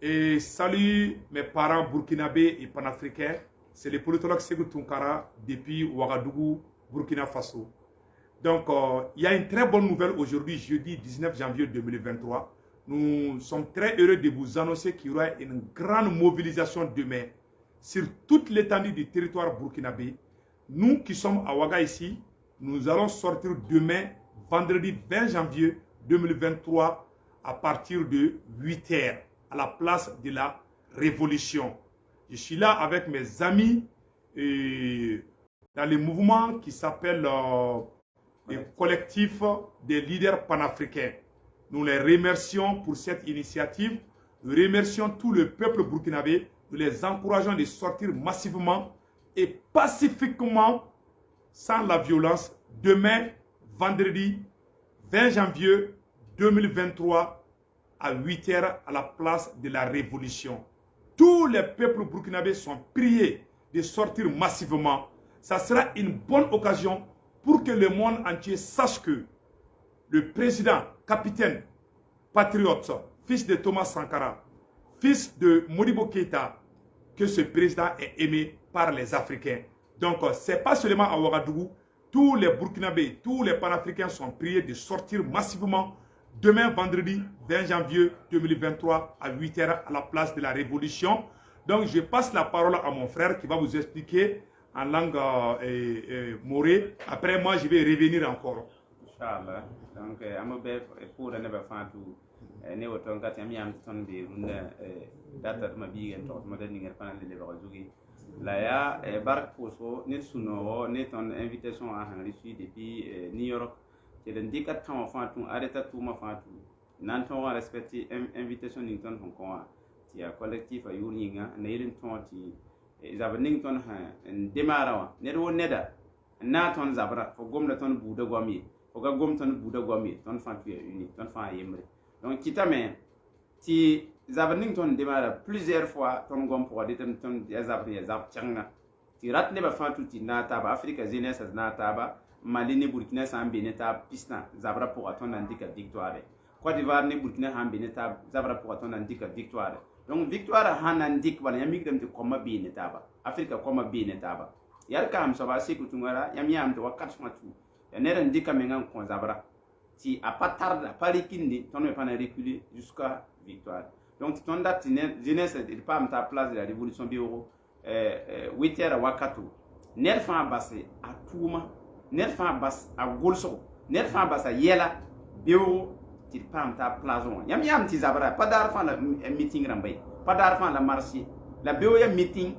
Et salut mes parents burkinabés et panafricains. C'est le politologue Sékou Tounkara depuis Ouagadougou, Burkina Faso. Donc, il y a une très bonne nouvelle aujourd'hui, jeudi 19 janvier 2023. Nous sommes très heureux de vous annoncer qu'il y aura une grande mobilisation demain sur toute l'étendue du territoire burkinabé. Nous qui sommes à Ouaga ici, nous allons sortir demain, vendredi 20 janvier 2023, à partir de 8 h à la place de la Révolution. Je suis là avec mes amis et dans le mouvement qui s'appelle le collectif des leaders panafricains. Nous les remercions pour cette initiative. Nous remercions tout le peuple burkinabé. Nous les encourageons de sortir massivement et pacifiquement, sans la violence, demain, vendredi 20 janvier 2023, à 8 h à la place de la Révolution. Tous les peuples burkinabés sont priés de sortir massivement. Ça sera une bonne occasion pour que le monde entier sache que le président, capitaine, patriote, fils de Thomas Sankara, fils de Modibo Keïta, que ce président est aimé par les Africains. Donc, ce n'est pas seulement à Ouagadougou, tous les Burkinabés, tous les panafricains sont priés de sortir massivement demain, vendredi 20 janvier 2023, à 8 h à la place de la Révolution. Donc, je passe la parole à mon frère qui va vous expliquer en langue moré. Après, moi, je vais revenir encore. Inchallah. Donc, ãmb bɩ pʋʋda nebã fãa tũ ne woto n ka tɩ yãmb yãam tɩ tõnd bee rũndã data tɩ ma-biiga n tog tɩ da ningr fãa le lebg zugi la yaa bark pʋʋsgo ned sũ-noogo ne tõnd invitation wã sẽn reçu depuis New York tɩ d n dɩka tão wã fãa tũ areta tʋʋmã fãa tũ na n tõog n respecte invitation ning tõnd sẽn kõ wã tɩ yaa collectif a yʋʋr yĩnga n yel n tõog tɩ zabr ning tõnd sẽn n demaara wã ned wo neda n na n tõnd zabra fo gomda tõnd buudã goam ye fo ka gom tõnd buudã goam ye tõnd fãa tʋ yaa uni tõnd fãa yembre. Donc kɩtame tɩ zabr ning tõnd demaara plusieurs fois tõnd gom pʋga dɩ tõnd yaa zabr yaa zab kẽnga tɩ rat nebã fãa tũ tɩ naag taaba Afrika jeunesse naag taaba Mali ne Burkina sã n be ne taab pistã zabrã pʋga tõnd na n dɩka victoire, Côte d'Ivoire ne Burkina sã n be ne taab zabrã pʋga tõnd na n dɩka victoire. Donc victoire sãn na n dɩk bala yãmb mikdame tɩ kõma bee ne taaba Afrika kõma bee ne taaba yaa d kaam soaba a Seku Tũngara yãmb yãam tɩ wakat fãa tũ ya ned n dɩka menga n kõ zabra tɩ a pa tarda pa rikinde tõnd me pa na reculer jusqu'à victoire. Donc tɩ tõnd dat tɩ jeunesse d paam t'a place de la Révolution beoogo 8 heures wakato ned fãa base a tʋʋma ned fãa bas a gʋlsgo ned fãa bas a yɛla beoogo tɩ d paam t'a place wã. Yãmb yãam tɩ zabra pa daar fãa la meeting rãmba ye pa daar fãa la marche la beoog ya meeting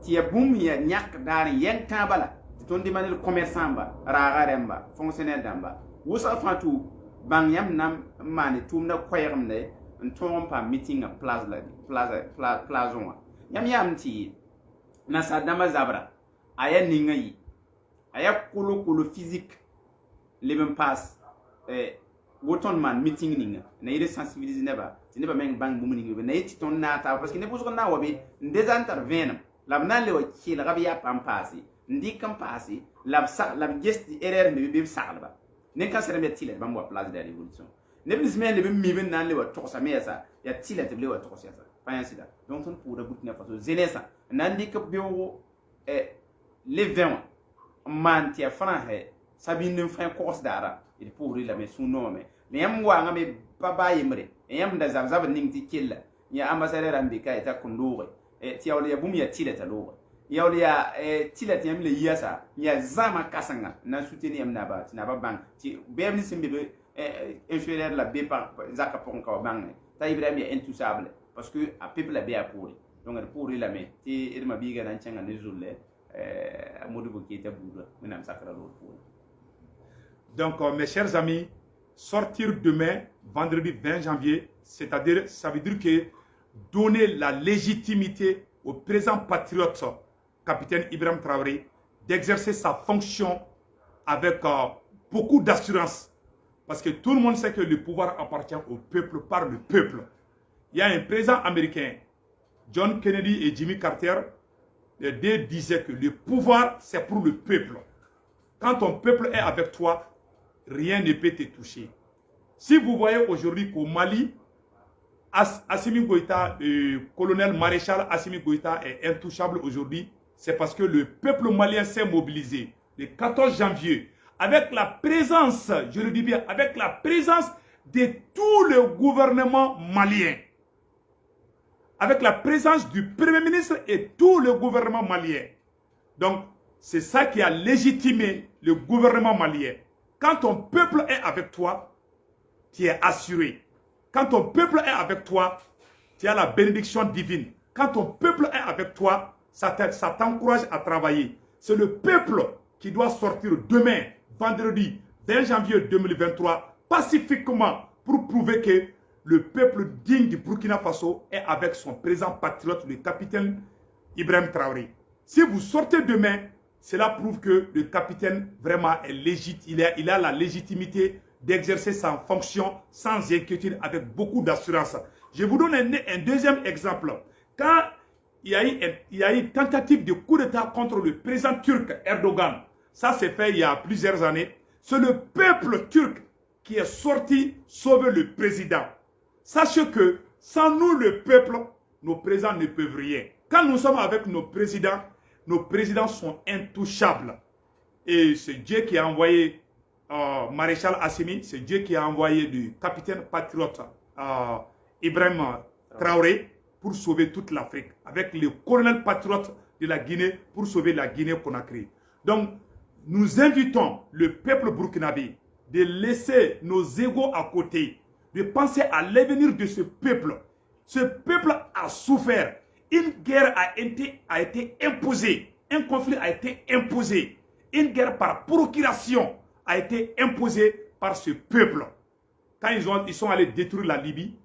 tɩ ya bũmb sẽn yaa yãk daar n yɛng tãabã la tɩ tõnd dɩma ne commerçant ba raaga rẽmba fonctionnaire dãmba wʋsg fãa tʋ bãng yãmb na n maane tʋʋmdã koɛɛgemde n tõog n paam meetingã place la place wã. Yãmb yaam tɩ nasaar dãmbã zabra a yaa ninga yɩ a yaa kolo-kolo physique leb n paas wo tõnd maan meeting ninga na yɩl sensibiliser nebã tɩ nebã meng bãng bũmb ning na yet tɩ tõnd naag taaba parce que neb wʋsg n na n wa be n deza n tar vẽenem la b na n le wa kelga b yapa n paase n dɩk n paase la b la b ges tɩ erreur sẽn be b saglba nen-kãsẽ rãmb yaa tɩla tɩ bãmb wa place de la Révolution neb nins me leb n mi n na n le wa togsame yɛsa yaa tɩla tɩ b le wa togs yɛsa pa yã sɩda. Donc tõnd pʋʋda Burkina Faso jeunesse n na n dɩk beoogo le vẽ wã n maan tɩ yaa fãrãsɛ sabind n fãe kogs daara d pʋʋsrɩ lame sũ-noomame la yãmb waangame pa baa yembre yãmb da zab zabr ning tɩ kella yã ambassadeur n be ka t'a kõn looge tɩ yaool yaa bũmb yaa tɩla t'a looge yaool yaa tɩla tɩ yãmb le yiasa yaa zãma kãsenga n na n soutenir yãmb naba tɩ naba bãng tɩ bɛɛb nins sẽn be be inférieur la be pa zakã pʋgẽ ka wa bãngne t'a Ibrahim yaa intouchable parce que a peuple la be a poore. Donc d pʋʋsrɩ lame tɩ d ma-biigã na n kẽnga ne zolle a Modibo Keita buudã Wẽnnaam sakra loor poore. Donc, mes chers amis, sortir demain, vendredi 20 janvier, c'est-à-dire, ça veut dire que donner la légitimité au président patriote, capitaine Ibrahim Traoré, d'exercer sa fonction avec beaucoup d'assurance. Parce que tout le monde sait que le pouvoir appartient au peuple par le peuple. Il y a un président américain, John Kennedy et Jimmy Carter, les deux disaient que le pouvoir, c'est pour le peuple. Quand ton peuple est avec toi, rien ne peut te toucher. Si vous voyez aujourd'hui qu'au Mali, Assimi Goïta, colonel maréchal Assimi Goïta est intouchable aujourd'hui, c'est parce que le peuple malien s'est mobilisé le 14 janvier avec la présence, je le dis bien, avec la présence de tout le gouvernement malien. Avec la présence du Premier ministre et tout le gouvernement malien. Donc, c'est ça qui a légitimé le gouvernement malien. Quand ton peuple est avec toi, tu es assuré. Quand ton peuple est avec toi, tu as la bénédiction divine. Quand ton peuple est avec toi, ça t'encourage à travailler. C'est le peuple qui doit sortir demain, vendredi 20 janvier 2023, pacifiquement pour prouver que le peuple digne du Burkina Faso est avec son président patriote, le capitaine Ibrahim Traoré. Si vous sortez demain, cela prouve que le capitaine vraiment est légitime, il a la légitimité d'exercer sa fonction sans inquiétude, avec beaucoup d'assurance. Je vous donne un deuxième exemple. Quand il y a eu une tentative de coup d'État contre le président turc Erdogan, ça s'est fait il y a plusieurs années, c'est le peuple turc qui est sorti sauver le président. Sachez que sans nous, le peuple, nos présidents ne peuvent rien. Quand nous sommes avec nos présidents sont intouchables. Et c'est Dieu qui a envoyé Maréchal Assimi, c'est Dieu qui a envoyé le capitaine patriote Ibrahim Traoré pour sauver toute l'Afrique, avec le colonel patriote de la Guinée pour sauver la Guinée-Conakry. Donc, nous invitons le peuple burkinabé de laisser nos égos à côté, de penser à l'avenir de ce peuple. Ce peuple a souffert. Une guerre a été imposée. Un conflit a été imposé. Une guerre par procuration a été imposée par ce peuple. Quand ils sont allés détruire la Libye,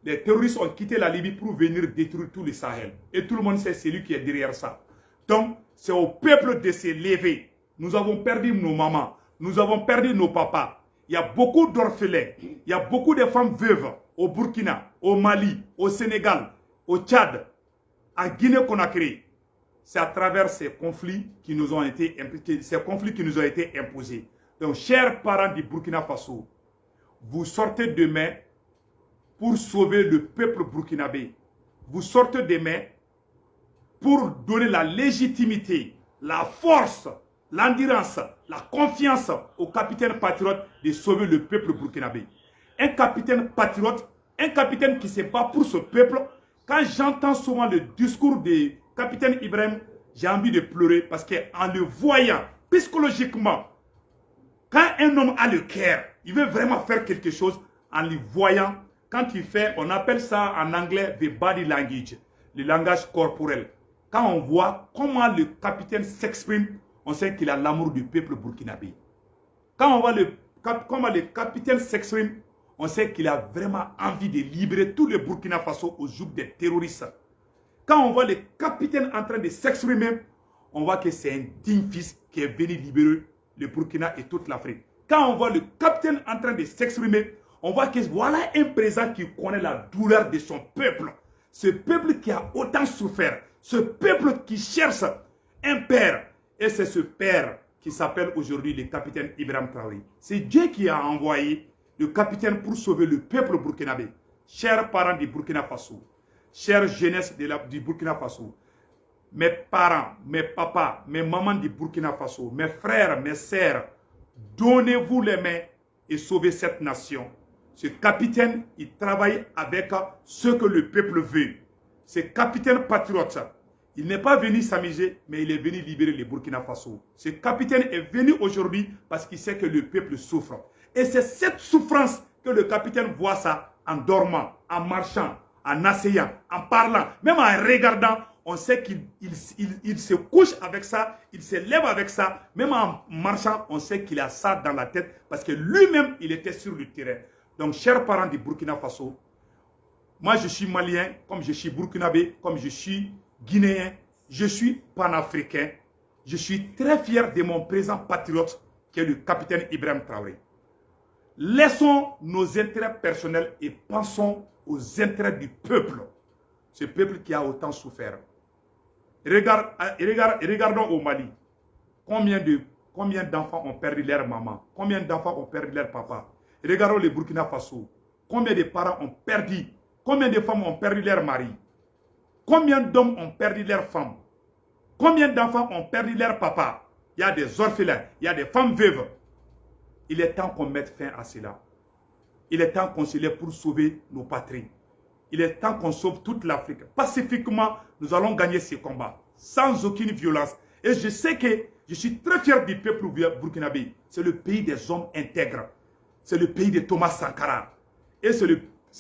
les terroristes ont quitté la Libye pour venir détruire tout le Sahel. Et tout le monde sait celui qui est derrière ça. Donc, c'est au peuple de se lever. Nous avons perdu nos mamans. Nous avons perdu nos papas. Il y a beaucoup d'orphelins. Il y a beaucoup de femmes veuves au Burkina, au Mali, au Sénégal, au Tchad, à Guinée-Conakry. C'est à travers ces conflits qui nous ont été impliqués, ces conflits qui nous ont été imposés. Donc, chers parents du Burkina Faso, vous sortez demain pour sauver le peuple burkinabé. Vous sortez demain pour donner la légitimité, la force, l'endurance, la confiance au capitaine patriote de sauver le peuple burkinabé. Un capitaine patriote, un capitaine qui se bat pour ce peuple. Quand j'entends souvent le discours du capitaine Ibrahim, j'ai envie de pleurer parce qu'en le voyant psychologiquement, quand un homme a le cœur, il veut vraiment faire quelque chose en le voyant. Quand il fait, on appelle ça en anglais the body language, le langage corporel. Quand on voit comment le capitaine s'exprime, on sait qu'il a l'amour du peuple burkinabé. Quand on voit comment le capitaine s'exprime, on sait qu'il a vraiment envie de libérer tout le Burkina Faso au joug des terroristes. Quand on voit le capitaine en train de s'exprimer, on voit que c'est un digne fils qui est venu libérer le Burkina et toute l'Afrique. Quand on voit le capitaine en train de s'exprimer, on voit que voilà un président qui connaît la douleur de son peuple. Ce peuple qui a autant souffert, ce peuple qui cherche un père. Et c'est ce père qui s'appelle aujourd'hui le capitaine Ibrahim Traoré. C'est Dieu qui a envoyé le capitaine pour sauver le peuple burkinabé. Chers parents du Burkina Faso, chère jeunesse du Burkina Faso, mes parents, mes papas, mes mamans du Burkina Faso, mes frères, mes sœurs, donnez-vous les mains et sauvez cette nation. Ce capitaine, il travaille avec ce que le peuple veut. Ce capitaine patriote, il n'est pas venu s'amuser, mais il est venu libérer le Burkina Faso. Ce capitaine est venu aujourd'hui parce qu'il sait que le peuple souffre. Et c'est cette souffrance que le capitaine voit ça en dormant, en marchant, en asseyant, en parlant, même en regardant. On sait qu'il se couche avec ça, il se lève avec ça. Même en marchant, on sait qu'il a ça dans la tête parce que lui-même, il était sur le terrain. Donc, chers parents du Burkina Faso, moi je suis malien, comme je suis burkinabé, comme je suis guinéen, je suis panafricain. Je suis très fier de mon président patriote qui est le capitaine Ibrahim Traoré. Laissons nos intérêts personnels et pensons aux intérêts du peuple. Ce peuple qui a autant souffert. Regardons au Mali. Combien d'enfants ont perdu leur maman? Combien d'enfants ont perdu leur papa? Regardons le Burkina Faso. Combien de parents ont perdu? Combien de femmes ont perdu leur mari? Combien d'hommes ont perdu leur femme? Combien d'enfants ont perdu leur papa? Il y a des orphelins, il y a des femmes veuves. Il est temps qu'on mette fin à cela. Il est temps qu'on se lève pour sauver nos patries. Il est temps qu'on sauve toute l'Afrique. Pacifiquement, nous allons gagner ces combats, sans aucune violence. Et je sais que je suis très fier du peuple burkinabé. C'est le pays des hommes intègres. C'est le pays de Thomas Sankara. Et c'est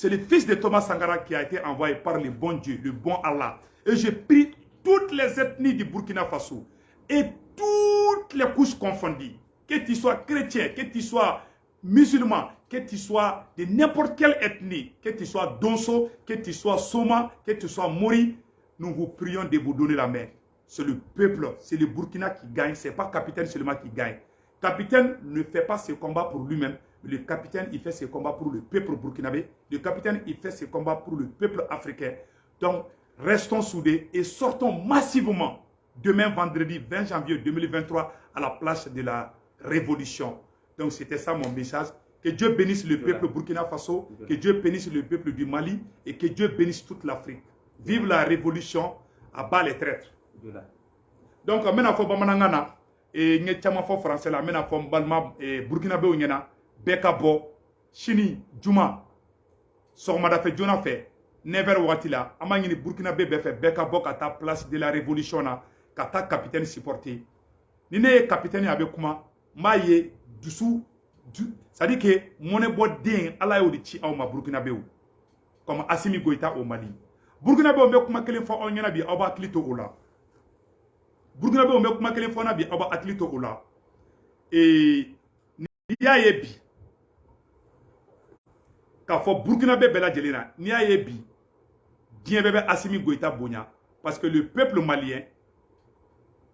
le fils de Thomas Sankara qui a été envoyé par le bon Dieu, le bon Allah. Et je prie toutes les ethnies du Burkina Faso et toutes les couches confondues, que tu sois chrétien, que tu sois musulman, que tu sois de n'importe quelle ethnie, que tu sois Donso, que tu sois Soma, que tu sois Mori, nous vous prions de vous donner la main. C'est le peuple, c'est le Burkina qui gagne, ce n'est pas capitaine seulement qui gagne. Capitaine ne fait pas ce combat pour lui-même, le capitaine, il fait ce combat pour le peuple burkinabé. Le capitaine, il fait ce combat pour le peuple africain. Donc, restons soudés et sortons massivement demain, vendredi 20 janvier 2023, à la place de la Révolution. Donc, c'était ça mon message. Que Dieu bénisse le peuple Burkina Faso, que Dieu bénisse le peuple du Mali et que Dieu bénisse toute l'Afrique. Vive la révolution, à bas les traîtres. Donc, maintenant, fɔ bamanankan na, n ye caman fɔ français la, n bɛna fɔ n balima burkinabéw ɲɛna, bɛɛ ka bɔ sini juma sɔgɔmadafɛ joona fɛ 9h wagati la. An b'a ɲini burkinabé bɛɛ fɛ, bɛɛ ka bɔ ka taa place de la Révolution na, ka taa capitaine supporter. Ni ne ye capitaine ye, a bɛ kuma, n b'a ye dusu du, c'est à dire que mɔnɛbɔ den, Ala y'o de ci aw ma, burkinabéw, comme Assimi Goïta au Mali. Burkinabéw, n bɛ kuma kelen fɔ aw ɲɛna bi, aw b'a hakili to o la. Burkinabéw, n bɛ kuma kelen fɔ na bi, aw b'a hakili to o la. N'i y'a ye bi k'a fɔ burkinabé bɛɛ lajɛlen na, n'i y'a ye bi diɲɛ bɛɛ bɛ Assimi Goïta bonya, parce que le peuple malien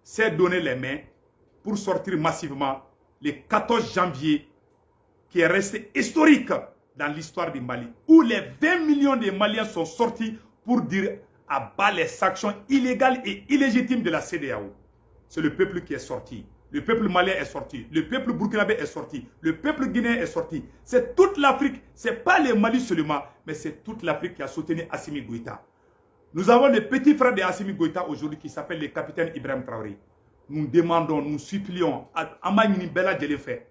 s'est donné les mains pour sortir massivement le 14 janvier, qui est resté historique dans l'histoire du Mali, où les 20 millions de Maliens sont sortis pour dire à bas les sanctions illégales et illégitimes de la CEDEAO. C'est le peuple qui est sorti. Le peuple malien est sorti. Le peuple burkinabé est sorti. Le peuple guinéen est sorti. C'est toute l'Afrique. Ce n'est pas le Mali seulement, mais c'est toute l'Afrique qui a soutenu Assimi Goïta. Nous avons le petit frère de Assimi Goïta aujourd'hui qui s'appelle le capitaine Ibrahim Traoré. Nous demandons, nous supplions, an b'a ɲini bɛɛ lajɛlen fɛ.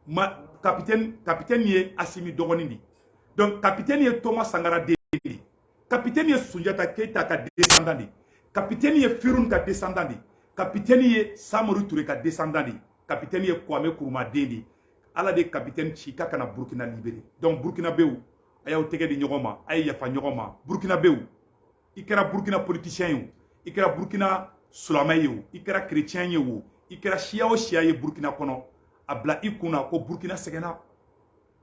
Ma, capitaine, capitaine ye Assimi dɔgɔnin de. Donc capitaine ye Thomas Sankara den de. Capitaine ye Sunjata Keita ka descendant de. Capitaine ye Firun ka descendant de. Capitaine ye Samori Touré ka descendant de. Capitaine ye Kwame Nkrumah den de. Ala de capitaine ci k'a kana Burkina libérer. Donc burkinabéw, a y'aw tɛgɛ di ɲɔgɔn ma, a ye yafa ɲɔgɔn ma. Burkinabéw, i kɛra Burkina politicien ye o, i kɛra Burkina silamɛ ye o, i kɛra chrétien ye o, i kɛra siya o siya ye Burkina kɔnɔ, a bila i kunna ko Burkina sɛgɛnna.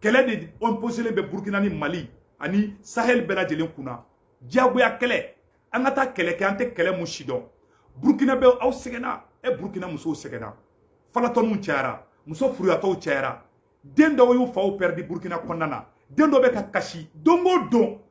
Kɛlɛ de imposelen bɛ Burkina ni Mali ani Sahel bɛɛ lajɛlen kunna, diyagoya kɛlɛ. An ka taa kɛlɛ kɛ, an tɛ kɛlɛ mun si dɔn. Burkina bɛ, aw sɛgɛnna. E Burkina musow sɛgɛnna, falatɔninw cayara, muso furuyatɔw cayara, den dɔw y'u faw perdre Burkina kɔnɔna na. Den dɔ bɛ ka kasi don o don.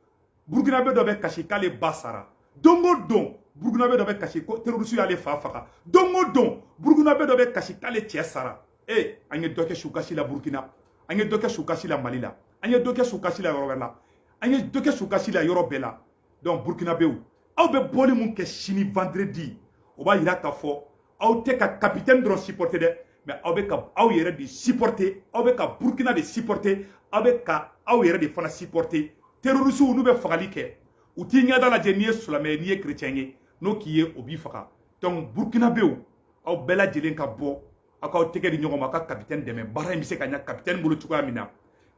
Burkinabé dɔ bɛ kasi k'ale ba sara don o don. Burkinabé dɔ bɛ kasi ko terroriste y'ale fa faga don o don. Burkinabé dɔ bɛ kasi k'ale cɛ sara. E, an ye dɔ kɛ sukasi la Burkina, an ye dɔ kɛ sukasi la Mali la, an ye dɔ kɛ sukasi la yɔrɔ wɛrɛ la, an ye dɔ kɛ sukasi la yɔrɔ bɛɛ la. Donc burkinabéw, aw bɛ bɔli mun kɛ sini vendredi, o b'a yira k'a fɔ aw tɛ ka capitaine dɔrɔn supporter dɛ, mais aw bɛ ka aw yɛrɛ de supporter, aw bɛ ka Burkina de supporter, aw bɛ ka aw yɛrɛ de fana supporter. Terroristes, n'u bɛ fagali kɛ, u t'i ɲɛda lajɛ n'i ye silamɛ ye, n'i ye chrétien ye, n'o k'i ye, o b'i faga. Donc burkinabéw, aw bɛɛ lajɛlen ka bɔ, aw k'aw tɛgɛ di ɲɔgɔn ma, aw ka capitaine dɛmɛ. Baara in bɛ se ka ɲɛ capitaine bolo cogoya min na,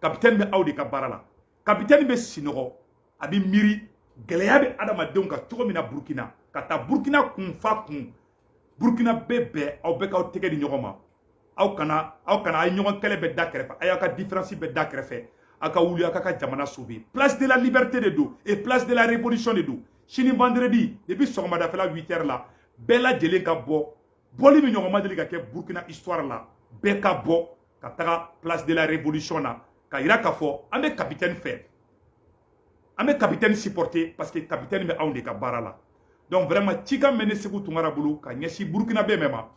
capitaine bɛ aw de ka baara la. Capitaine bɛ sinɔgɔ, a bɛ miiri gɛlɛya bɛ adamadenw kan cogo min na Burkina, ka taa Burkina kun fa kun. Burkina bɛɛ bɛɛ, aw bɛɛ k'aw tɛgɛ di ɲɔgɔn ma. Aw kana a ye ɲɔgɔn kɛlɛ bɛɛ da kɛrɛfɛ, a y'aw ka différence bɛɛ da kɛrɛfɛ, aw ka wuli, aw ka jamana sauver. Place de la Liberté de don et place de la Révolution de don sini vendredi, depuis sɔgɔmadafɛla 8 heures la, bɛɛ lajɛlen ka bɔ. Bɔli min ɲɔgɔn ma deli ka kɛ Burkina histoire la, bɛɛ ka bɔ ka taga place de la Révolution na, ka yira k'a fɔ an bɛ capitaine fɛ, an bɛ capitaine supporter, parce que capitaine bɛ anw de ka baara la. Donc vraiment, cikan bɛ ne Segu Tunkara bolo ka ɲɛsin Burkina bɛɛ ma.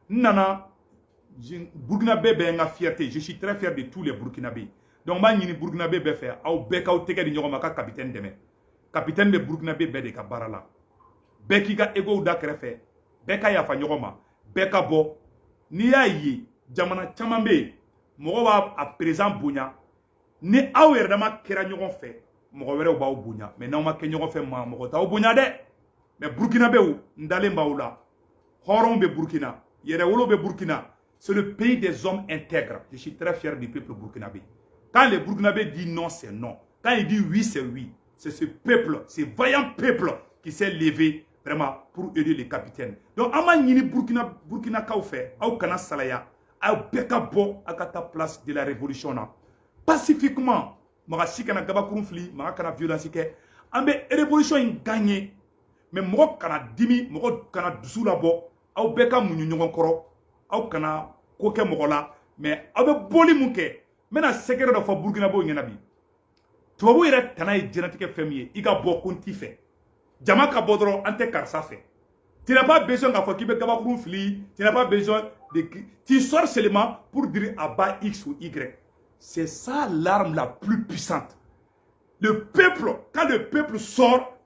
N nana, Burkinabé bɛ n ka fierté. Je suis très fier de tous les Burkinabés. Donc n b'a ɲini Burkinabé bɛɛ fɛ, aw bɛɛ k'aw tɛgɛ di ɲɔgɔn ma ka capitaine dɛmɛ. Capitaine bɛ Burkinabé bɛɛ de ka baara la. Bɛɛ k'i ka ego da kɛrɛfɛ, bɛɛ ka yafa ɲɔgɔn ma, bɛɛ ka bɔ. N'i y'a ye jamana caman bɛ yen, mɔgɔ b'a a président bonya, ni aw yɛrɛ dama kɛra ɲɔgɔn fɛ, mɔgɔ wɛrɛw b'aw bonya. Mais n'aw ma kɛ ɲɔgɔn fɛ, maa mɔgɔ t'aw bonya dɛ. Mais Burkinabéw, n dalen b'aw la. Hɔrɔnw bɛ Burkina, yɛrɛwolo bɛ Burkina. C'est le pays des hommes intègres. Je suis très fier du peuple burkinabé. Quand les Burkinabés disent non, c'est non. Quand ils disent oui, c'est oui. C'est ce peuple, ce vaillant peuple qui s'est levé vraiment pour aider les capitaines. Donc an b'a ɲini Burkina, Burkinakaw fɛ, aw kana salaya, aw bɛɛ ka bɔ, aw ka taa place de la Révolution na pacifiquement. Maga si kana gabakurun fili, maga kana violence kɛ. An bɛ révolution in gagner, mais mɔgɔ kana dimi, mɔgɔ kana dusu labɔ. Aw bɛɛ ka muɲu ɲɔgɔn kɔrɔ, aw kana ko kɛ mɔgɔ la. Mais aw bɛ bɔli mun kɛ, n bɛna secret dɔ fɔ Burkinabéw ɲɛna bi. Tubabu yɛrɛ tana ye diɲɛlatigɛ fɛn min ye, i ka bɔ ko n t'i fɛ, jama ka bɔ dɔrɔn, an tɛ karisa fɛ. Tu n'as pas besoin k'a fɔ k'i bɛ gabakurun fili, tu n'as pas besoin de, tu sors seulement pour dire à bas X ou Y. C'est ça l'arme la plus puissante. Le peuple, quand le peuple sort,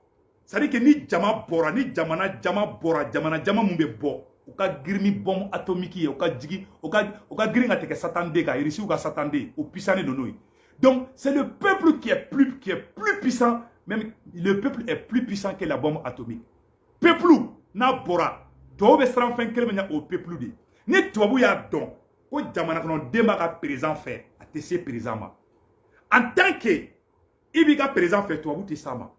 c'est-à-dire que ni jama bɔra, ni jamana jama bɔra, jamana jama mun bɛ bɔ, u ka girin ni bombe atomique ye, u ka jigi, u ka girin ka tɛgɛ Satan den kan, Irisiw ka Satan den, o puissant don n'o ye. Donc c'est le peuple qui est plus puissant, même le peuple est plus puissant que la bombe atomique. Peuple n'a bɔra, tubabu bɛ siran fɛn kelen min ɲɛ, o peuple de. Ni tubabu y'a dɔn ko jamana kɔnɔden b'a ka président fɛ, a tɛ se président ma. En tant que i b'i ka président fɛ, tubabu tɛ s'a ma.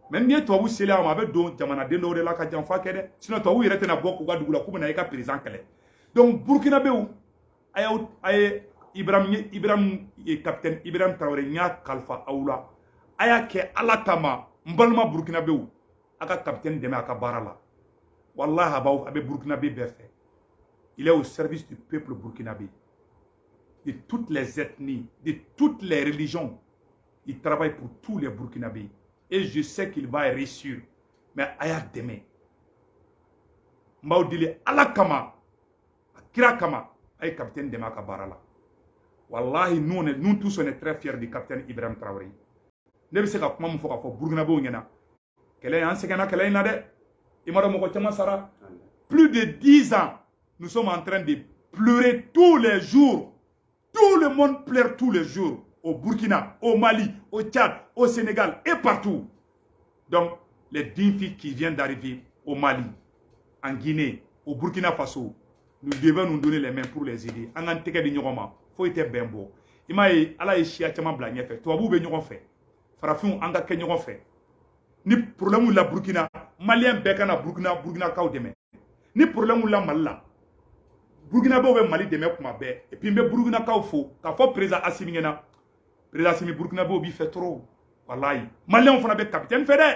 Mais n'i ye tubabu selen a ma, a bɛ don jamanaden dɔw de la ka janfa kɛ dɛ. Sinon tubabu yɛrɛ tɛna bɔ k'u ka dugu la k'u bɛna i ka président kɛlɛ. Donc Burkinabéw, a y'aw a ye Ibrahim, Ibrahim, capitaine Ibrahim Traoré, n y'a kalifa aw la. A y'a kɛ Ala kama, n balima Burkinabéw, a ka capitaine dɛmɛ a ka baara la. Wallahi, a b'aw, a bɛ Burkinabé bɛɛ fɛ. Il est au service du peuple burkinabé, de toutes les ethnies, de toutes les religions. Il travaille pour tous les Burkinabés et je sais qu'il va réussir. Mais a y'a dɛmɛ, n b'aw deli Ala kama, a kira kama, a ye capitaine dɛmɛ a ka baara la. Wallahi, nous, on est, nous tous, on est très fiers du capitaine Ibrahim Traoré. Ne bɛ se ka kuma min fɔ k'a fɔ Burkinabéw ɲɛna, kɛlɛ in, an sɛgɛnna kɛlɛ in na dɛ. I m'a dɔn, mɔgɔ caman sara. Plus de 10 ans, nous sommes en train de pleurer tous les jours. Tout le monde pleure tous les jours, au Burkina, au Mali, au Tchad, au Sénégal et partout. Donc les dignes filles qui viennent d'arriver au Mali, en Guinée, au Burkina Faso, nous devons nous donner les mains pour les aider. An k'an tɛgɛ di ɲɔgɔn ma, foyi tɛ bɛn bɔ. I m'a ye, Ala ye siya caman bila ɲɛfɛ, tubabuw bɛ ɲɔgɔn fɛ, farafinw, an ka kɛ ɲɔgɔn fɛ. Ni problème la Burkina, Malien bɛɛ ka na Burkina, Burkinakaw dɛmɛ. Ni problème la Mali la, Burkinabéw bɛ Mali dɛmɛ kuma bɛɛ. Et puis n bɛ Burkinakaw fo k'a fɔ président Assimi ɲɛna. Président Assimi, Burkinabéw b'i fɛ trop, wallahi. Malienw fana bɛ capitaine fɛ dɛ.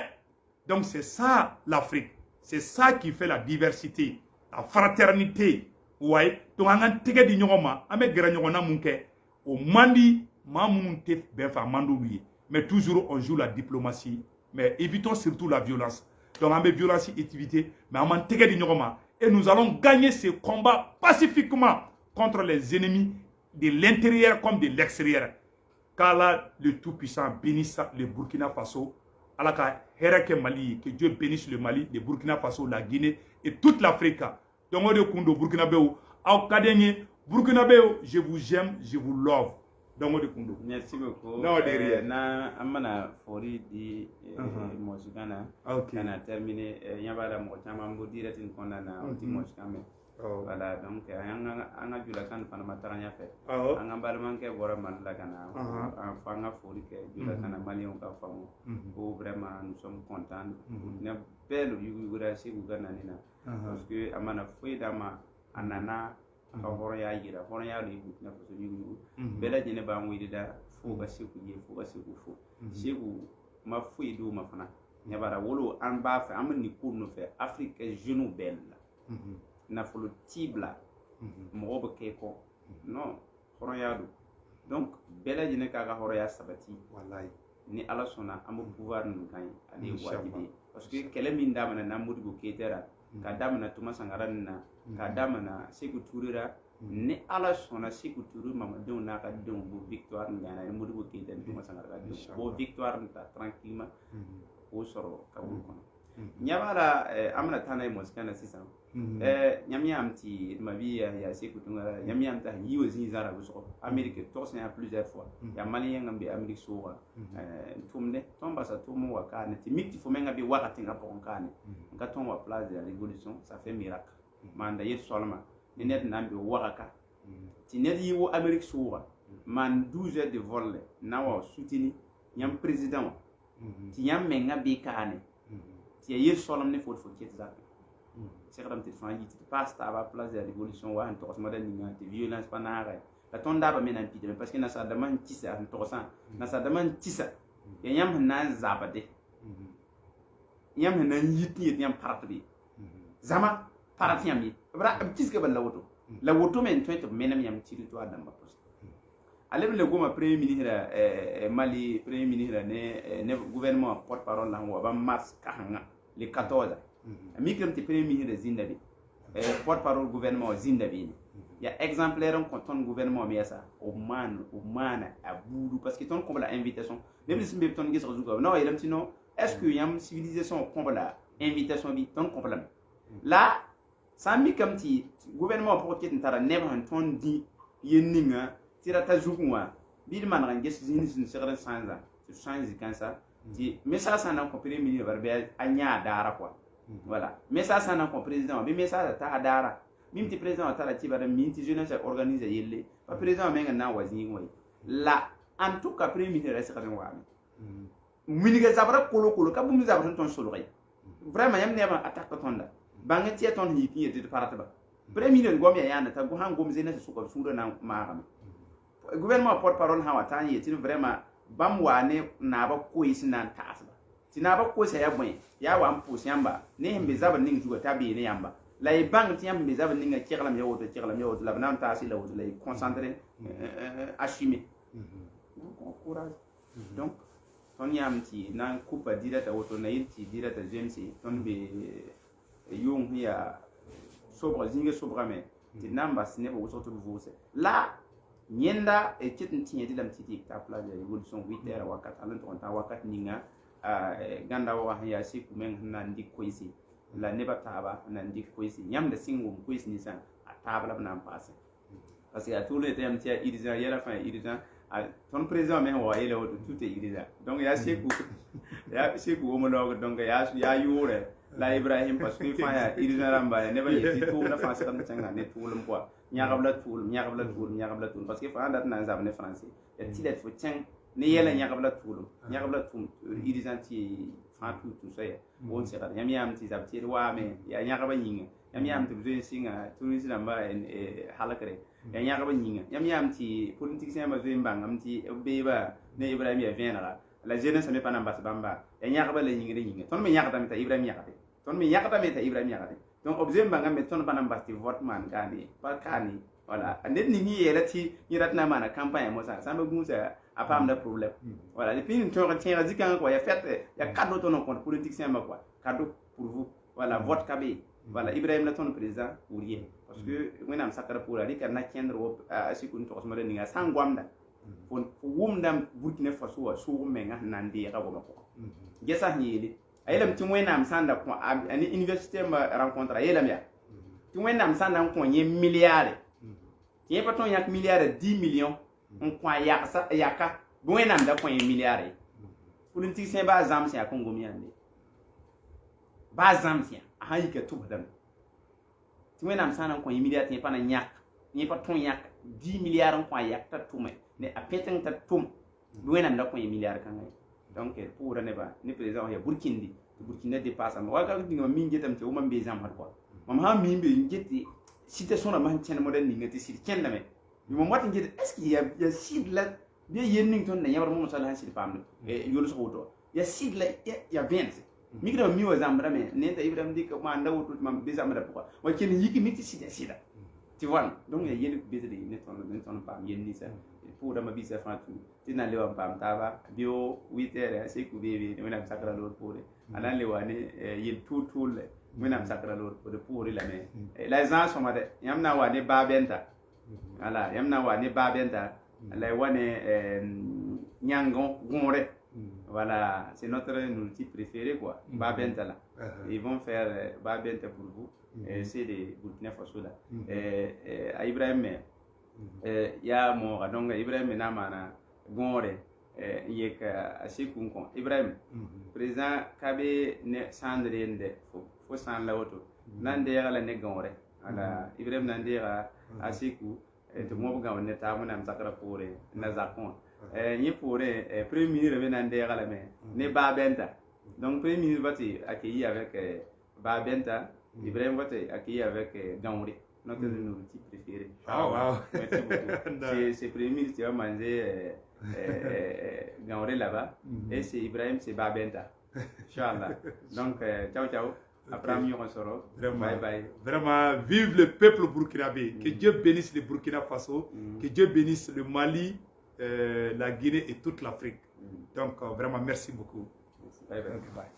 Donc c'est ça l'Afrique, c'est ça qui fait la diversité, la fraternité. Ouais, donc an k'an tɛgɛ di ɲɔgɔn ma, an bɛ gɛrɛ ɲɔgɔn na. Mun kɛ o man di maa minnu tɛ bɛn fɛ, a man d'olu ye. Mais toujours on joue la diplomatie, mais évitons surtout la violence. Donc an bɛ violence éviter, mais an m'an tɛgɛ di ɲɔgɔn ma et nous allons gagner ce combat pacifiquement contre les ennemis de l'intérieur comme de l'extérieur. Qu'Allah le Tout-Puissant bénisse le Burkina Faso. Ala ka hɛrɛ kɛ Mali ye. Que Dieu bénisse le Mali, le Burkina Faso, la Guinée et toute l'Afrique. Donc o de kun don. Burkinabéw, aw ka di n ye. Burkinabéw, je vous aime, je vous love. Donc o de kun don. Merci beaucoup. Non, de rien. Na an bɛna foli di mɔsikan na ka na terminer. Ɲɛ b'a la, mɔgɔ caman bɔ direct nin kɔnɔna na, o ti mɔsikan mɛn. Voilà, donc an ka julakan fana ma taga ɲɛfɛ. An ka balimakɛ bɔra Mali la ka na an fɔ an ka foli kɛ julakan na, Maliyɛnw ka faamu ko vraiment nous sommes contents. Ne bɛɛ lo yuguyugura Segu ka nani na, parce que a mana foyi d'a ma, a nana a ka hɔrɔnya yira, hɔrɔnya de ye Burkina Faso yuguyugu. Bɛɛ lajɛlen b'an wele la fo ka Segu ye, fo ka Segu fo. Segu ma foyi d'u ma fana. Ɲɛ b'a la, wolo an b'a fɛ, an bɛ nin ko nɔfɛ Afiriki jeunes bɛɛ la. Nafolo t'i bila, mɔgɔ bɛ kɛ kɔ, non, hɔrɔnya don. Donc bɛɛ lajɛlen k'a ka hɔrɔnya sabati. Wallahi. Ni Ala sɔnna, an bɛ pouvoir ninnu kan ye, ale ye wajibi ye, parce que kɛlɛ min daminɛ na Modibo Keyita la, k'a daminɛ Tuma Sankara nin na, k'a daminɛ Seku Ture la. Ni Ala sɔnna, Sékou Touré mamadenw n'a ka denw b'o victoire nin gagner, ni Modibo Keïta ni Thomas Sankara ka denw b'o victoire nin ta tranquillement k'o sɔrɔ kaburu kɔnɔ. Ɲɛ b'a la, an bɛna taa n'a ye mosquée na sisan. Ɲami ti ma bi ya Sékou Tounkara ɲami am ta yiwo zinzara bu so Amérique to sen plusieurs fois ya malien ngam be Amérique so tumde ton basa tumu wa kane ti mikti fo menga be wakati nga pon kane nga ton wa place de la révolution, ça fait miracle manda yet solma ni net nan be wakaka ti net yiwo Amérique so man 12 heures de vol na wa soutenu nyam président ti nyam menga be kane ti yet solm ne fo fo ket zak segram tɩ fãa yit tɩ paas taaba place de la révolution wa sẽn togs moda ninga tɩ violence pa naaga la tõnd daaba me na n pidame parce que nasaar-dãmbã n kisa sẽn togsã, nasaar-dãmbã n kisa yaa yãmb sẽn na n zabde, yãmb sẽn na n yit n yet yãmb parat be zama parat yãmb ye b kisga bala la woto la woto me n tõe tɩ b menem yãmb territoire dãmbã pʋsẽ. A leb le goma premier ministre Mali, premier ministre ne gouvernement porte parole la sẽn wa bãmb mars kãsenga le 14. A mikrame tɩ premier ministre zĩnda be, porte parole gouvernement zĩnda beene ya exemplaire n kõ tõnd gouvernement me yasa b maan b maana a buudu parce que tõnd kõb la invitation. Neb sẽn be tõnd gesg zuga na wa yeelame tɩ non, est ce que yãmb civilisation kõb la invitation bɩ tõnd kõb lame la sã n mikame tɩ gouvernement pʋgẽ ket n tara neb sẽn tõnd dĩ yel ninga tɩ ra ta zugẽ wã bɩ d maneg n ges zĩig sẽn segd n sãnza tɩ sã n zĩ kãnsa tɩ message sã n na n kõ premier ministre bar bɩ a yãa daara quoi. Voilà, message sã n na n kõ président bɩ message ta daara mim tɩ président tara tɩ bara min tɩ jeunesse organise yelle pa président menga na n wa zĩig wã ye la. En tout cas, premier ministre ra segd n waame wilga zabra kolo kolo ka bũmb zabr sẽn tõnd solg ye. Vraiment, yãmb nebã attaque tõnda bãng tɩ ya tõnd sẽn yik n yetɩ tɩ paratba premier ministre gom ya yãanda t'a sãn gom jeunesse sʋka b sũurã na n maagame. Gouvernement porte parole sã wa t'a n yetɩ vraiment bãmb waa ne naabã koees n na n taasba tɩ naabã koesa ya bõe yaa wa n pʋʋs yãmba ne sẽn be zabr ning zuga t'a bee ne yãmba la y bãng tɩ yãmb sẽn be zabr ninga keglame ya woto, keglame ya woto la b na n taas la woto la y concentré, assumer courage. Donc tõnd yãam tɩ na n kupa dɩrata woto na yel tɩ dɩrata zemse tõnd be yʋng sẽn yaa sobga zĩiga sobgame tɩ d na n bas nebã wʋsg tɩ b vʋʋse la yẽnda ket n tẽ tɩ lame tɩ tɩ ta place de la révolution 8 heures wakat hal n tʋg n taa wakat ninga gãnda wa sẽn yaa Seku meng sẽn na n dɩk koeese la nebã taaba n na n dɩk koeese yãmb da sɩng wʋm koees ninsã a taab la b na n paase parce que a tʋʋl yetɩ yãmb tɩ yaa urgent yɛla fãa urgent. Tõnd président me sẽn wa yeela woto tout est urgent. Donc yaa Seku, yaa Seku wʋm donc yaa yʋʋrɛ la Ibrahim parce que fãa yaa urgent rãmba ya nebã yetɩ tʋʋmdã fãa segd n kẽnga ne tʋʋlem quoi, yãgb la tʋʋlem, yãgb la tʋʋlem, yãgb la tʋʋlem parce que fãa dat na n zab ne français ya tɩ la tɩ fo kẽng ne yɛla yãgb la tʋʋlem, yãgb la tʋʋm urgent tɩ fãa tʋ tʋsa ya wʋn segd yãmb yaam tɩ zab tɩ d waame yaa yãgba yĩnga yãmb yaam tɩ b zoe n sɩnga touriste rãmba halkre yaa yãgba yĩnga yãmb yaam tɩ politicien zoe n bãngame tɩ b beeba ne Ibrahim ya vẽenega la jeunesse me pa na n bas bãmba yaa yãgba la yĩngr yĩnga. Tõnd me yãgdame t'a Ibrahim yãgde, tõnd me yãgdame t'a Ibrahim yãgde. Donc b zoe n bãngame tõnd pa na n bas tɩ vote maan kaane pa kaane. Voilà, ned ning yeela tɩ yẽ rat na n maana campagne mosã sã n ba gũusa a paamda problème. Voilà, et puis n tõeg tẽega zikãngã quoi, ya fête ya cadeau tõnd n kõt politicien ma quoi, cadeau pour vous. Voilà, vote ka be. Voilà, Ibrahim la tõnd président ou rien parce que Wẽnnaam sakra pʋʋra rɩka na kẽndr wa a sik n togsmda ninga sã n goamda fo wʋmda Burkina Faso wã sʋʋg menga sẽn na n deega goamã pʋgã gesa sẽn yeele a yeelame tɩ Wẽnnaam sã n da kõ a ne université ma rencontre a yeelame yaa tɩ Wẽnnaam sã n na n kõ yẽ milliard tɩ yẽ pa tõe n yãk milliard 10 millions n kõ a yagsa yaka bɩ Wẽnnaam da kõ yẽ milliard ye. Politicien baa zãms yaa kõn gom yãnde baa zãms yã a sãn yika tʋbsdame tɩ Wẽnnaam sã n na n kõ yẽ milliard tɩ yẽ pa na yãk yẽ pa tõe n yãk 10 milliard n kõ a yak t'a tʋme ne a pẽteng t'a tʋm bɩ Wẽnnaam da kõ yẽ milliard kãngã ye. Donc pʋʋra nebã ne président ya Burkindi tɩ Burkina dépassame wakat ninga mam min getame tɩ wʋma n bee zãmsd quoi. Mam sã n min be n get tɩ situation rãmbã sẽn kẽnd moda ninga tɩ sɩd kẽndame mam wat n get est ce que ya sɩd la bɩ yel ning tõnd na yãbr momsã la sẽn sɩd paamd yolsg woto ya sɩd la ya vẽense mikra mi wa zãmbrame ne t'a Ibrahim dɩk maanda woto tɩ mam be zãmbra pʋga wa kell n yik mi tɩ sɩda sɩda tɩ voila. Donc ya yel besd ne tõnd paam yel ninsã pʋʋda mabiisã fãa tũ tɩ na n le wa n paam taaba bio 8 heures Seku beebe Wẽnnaam sakra loor poore a na n le wa ne yel tʋʋl tʋʋl Wẽnnaam sakra loor poore pʋʋre lame la zãag sõma dɛ yãmb na n wa ne baa bɛnta. Voilà, yãmb na n wa ne Babenta la y wa ne yãngõ gõore. Voilà, c'est notre nourriture préférée, quoi. Babenta là. Ils vont faire Babenta pour vous. C'est de Burkina Faso là. A Ibrahim, ya mooga. Donc Ibrahim na maana gõore n yek a Seku n kõ Ibrahim président ka be ne sãnd rende fo sãn la woto na n deega la ne gãoore. Wala Ibrahim na n deega a Seku tɩ mob gãoor ne taab wẽnnaam zakrã poore na zakẽ wã. Yẽ poorẽ, premier ministre me na n deega lame ne Babenta. Donc premier ministre va tɩ accueilli avec Babenta, Ibrahim va tɩ accueilli avec gãoore, notre nourriture préférée. Ah, wow. Merci beaucoup. C'est premier ministre qui va manger gãoore là-bas. Et c'est Ibrahim, c'est Babenta. Inch'Allah. Donc, ciao, ciao. Après, okay. Vraiment, bye bye. Vraiment, vive le peuple burkinabé. Que Dieu bénisse le Burkina Faso. Que Dieu bénisse le Mali, la Guinée et toute l'Afrique. Donc, vraiment, merci beaucoup. Merci. Bye bye. Okay, bye.